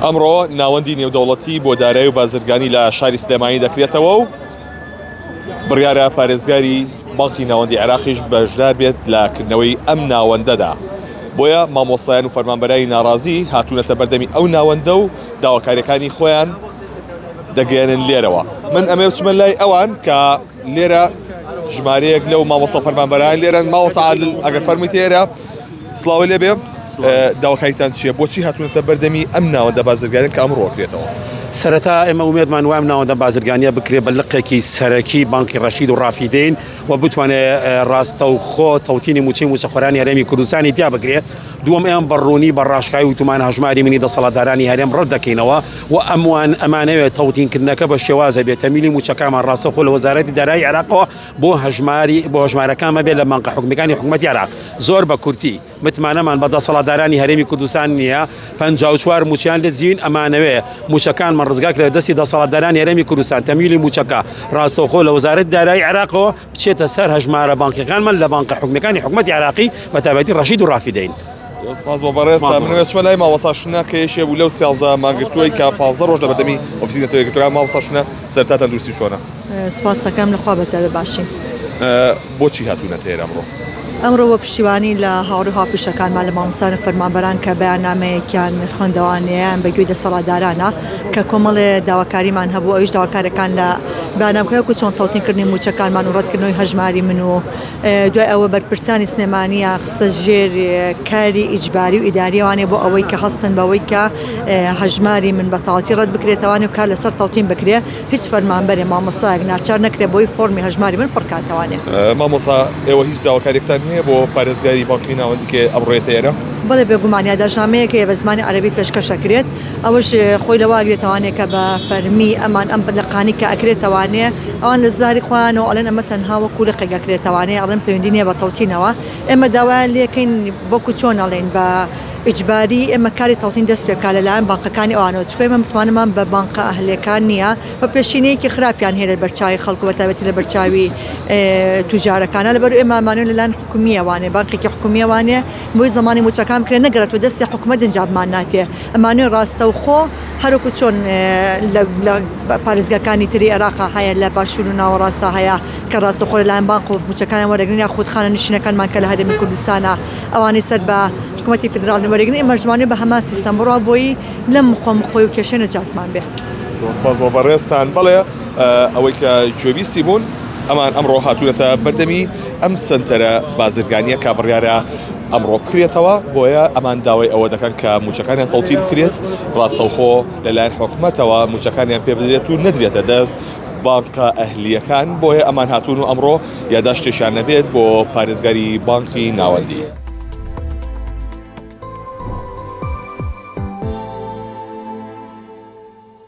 ئەمڕۆ ناوەندی نێودەوڵەتی بۆ دارایی و بازرگانی لە شاری سلێمانی دەکرێتەوە و بڕیارە پارێزگاری بانکی ناوەندی عێراقیش بەشدار بێت لە کردنەوەی ئەم ناوەندەدا. بۆیە مامۆستایان و فەرمانبەرانی ناڕازی هاتوونەتە بەردەمی ئەو ناوەندە و داواکاریەکانی خۆیان دەگەیەنن لێرەوە. من ئەمێ بچمە لای ئەوان کە لێرە ژمارەیەک لەو مامۆستا فەرمانبەران لێرەن. مامۆستا عادل ئەگەر فەرموویت ئێرە سڵاوی لێبێ، داواکاریتان چییە؟ بۆچی هاتوونەتە بەردەمی ئەم ناوەندە بازرگانە کە ئەمڕۆ کرێتەوە؟ سەرەتا ئێمە ئومێدمان وایە ئەم ناوەندە بازرگانیە بکرێ بە لقێکی سەرەکی بانقی ڕەشید و ڕافیدەین و بتوانێت ڕاستەوخۆ تەوتینی مووچەی مووچەخۆرانی هەرێمی کوردستانی تیا بکرێت. دووەم ئێمە بە ڕوونی بە ڕاشکاوی وتومان هەژماری منی دەسەڵاتدارانی هەرێم ڕەت دەکەینەوە و ئەموان ئەمانەوێت تەوتینکردنەکە بە شێوازە بێت تەمیلی مووچەکانمان ڕاستەوخۆ لە وەزارەتی دارایی عێراقەوە بۆ هەژماری بۆ هەژمارەکانمان بێت لە بانقە حکومیەکانی حکومەتی عێراق. زۆر بە کورتی متمانەمان بە دەسەڵاتدارانی هەرێمی کوردستان نییە، 54 مووچەیان لێ دزیوین، ئەمانەوێ مووچەکانمان ڕزگار کرێت لە دەستی دەسەڵاتدارانی هەرێمی کوردستان، تەمویلی مووچەکە ڕاستەوخۆ لە وەزارەتی دارایی عێراقەوە بچێتە سەر هەژمارە بانکیەکانمان لە بانقە حکومیەکانی حکومەتی عێراقی بە تایبەتی ڕەشید و ڕافیدەین. زۆر سپاس بۆ بەڕێزتان. من ئەچمە لای مامۆستا شنە کە یەکێ بوو لەو سیانزە مانگرتووەی کە 15 ڕۆژ لە بەردەمی ئۆفیسی نەتەوە یەکگرتووەکان. مامۆستا شنە سەرەتا تەندروستی چۆنە؟ سپاس دەکەم لە خوا بەزیادە باشین. بۆچی هاتوونەتە ئێرە ئەمڕۆ؟ ئەمڕۆ بۆ پشتیوانی لە هاوڕێ و هاوپیشەکانمان لە مامۆستایان و فەرمانبەران کە بەیاننامەیەکیان خوێندەوانەیان بە گوێی دەسەڵاتدارانە کە کۆمەڵێ داواکاریمان هەبوو ئەویش داواکارەکان لە بەیاننامەکە وەکو چۆن تەوتینکردنی مووچەکانمان و ڕەتکردنەوەی هەژماری من و دوای ئەوە بەرپرسانی سلێمانیان خستە ژێر کاری ئیجباری و ئیداریەوانێ بۆ ئەوەی کە هەستن بەوەی کە هەژماری من بە تەواوەتی ڕەت بکرێتەوانێ و کار لەسەر تەوتین بکرێ. هیچ فەرمانبەرێ مامۆستایەک ناچار نەکرێ بۆی فۆرمی هەژماری من پڕکاتەوانێ. مامۆستا ئێوە هیچ داواکاریەکتان هەیە بۆ پارێزگاری بانکی ناوەندی کە ئەمڕۆ یەتە ئێرە؟ بەڵێ بێگومان یاداشتنامەیەک هەیە بە زمانی عەرەبی پێشکەش ئەکرێت ئەوەش خۆی لەوە ئەگرێتەوانێ کە بە فەرمی ئەمان ئەم لقانەی کە ئەکرێتەوانێ ئەوان لە زاری خۆیانەوە ئەڵێن ئەمە تەنها وەکو لقێک ئەکرێتەوانێ ئەڵێن پەیوەندی نیە بە تەوتینەوە ئێمە داوایان لێکەین وەکو چۆن ئەڵێین بە ئیجباری ئێمە کاری تەوتین دەست پێ بکات لەلایەن بانقەکانی ئەوانەوە چونکە ئێمە متمانەمان بە بانقە ئەهلیەکان نییە و پێشینەیەکی خراپیان هەیە لە بەرچاوی خەڵک و بەتایبەتی لە بەرچاوی توجارەکانە لەبەر ئێمە ئەمانەوێت لەلایەن حکومیەوانێ بانقێکی حکومیەوانێ بۆی زەمانی موچەکان بکرێت نەگەڕێتەوە دەستی حکومەت ئینجا بمان ناتێ ئەمانەوێت ڕاستەوخۆ هەروەکو چۆن لە پارێزگاکانی تری عێراقا هەیە لە باشوور و ناوەڕاستە هەیە کە ڕاستەوخۆ لەلایەن بانق و موچەکانیان وەرەگرن یاخود خانەنشینەکانمان کە لە هەرێمی کوردستانە ئەوانەی سەر بە حکومەتی فیدراڵین وەرەگرن ئێمەش دەمانەوێت بە هەمان سیستەم بڕوا بۆی لەم مقۆ مقۆی و کێشەی نەجاتمان بێ. زۆر سپاس بۆ بەڕێزتان. بەڵێ ئەوەی کە گوێبیستی بوون ئەمان ئەمڕۆ هاتوونەتە بەردەمی ئەم سەنتەرە بازرگانییە کە بڕیارە ئەمڕۆ بکرێتەوە، بۆیە ئەمان داوای ئەوە دەکەن کە مووچەکانیان تەوتین بکرێت، ڕاستەوخۆ لەلایەن حکومەتەوە مووچەکانیان پێ بدرێت و نەدرێتە دەست بانقە ئەهلییەکان، بۆیە ئەمان هاتوون و ئەمڕۆ یاداشتێکیان نەبێت بۆ پارێزگاری بانقی ناوەندی.